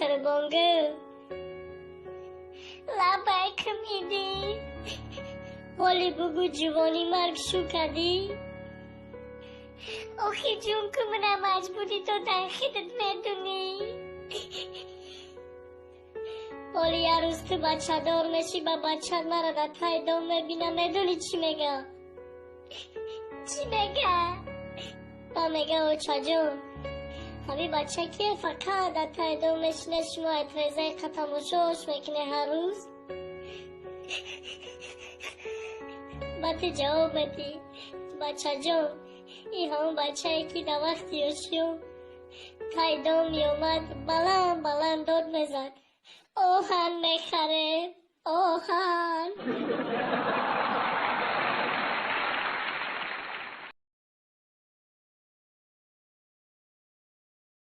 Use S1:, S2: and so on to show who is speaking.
S1: Қурбонгӯ, лаббайк мидӣ, ҳоли бугӯ, ҷувонӣ марг шу кардӣ? Охи ҷун, ку мана маҷбурӣ додан, худат медунӣ. Ҳоли як рӯз ту бачадор мешӣ, ба бачат мара дар тай дом мебина, медонӣ чӣ мега? Чӣ мега? Ба мега: «Очаҷон, ҳами бача кие, фақат дар тай дом мешина, шумо айтрезаи қа тамошош мекунед ҳар рӯз?» Ба ту ҷавоб медӣ: «Бачаҷон, ин ҳамон бачае, ки дар вақти ёшиём тай дом меомад, баланд баланд дод мезад: оҳан мехарем, оҳан.»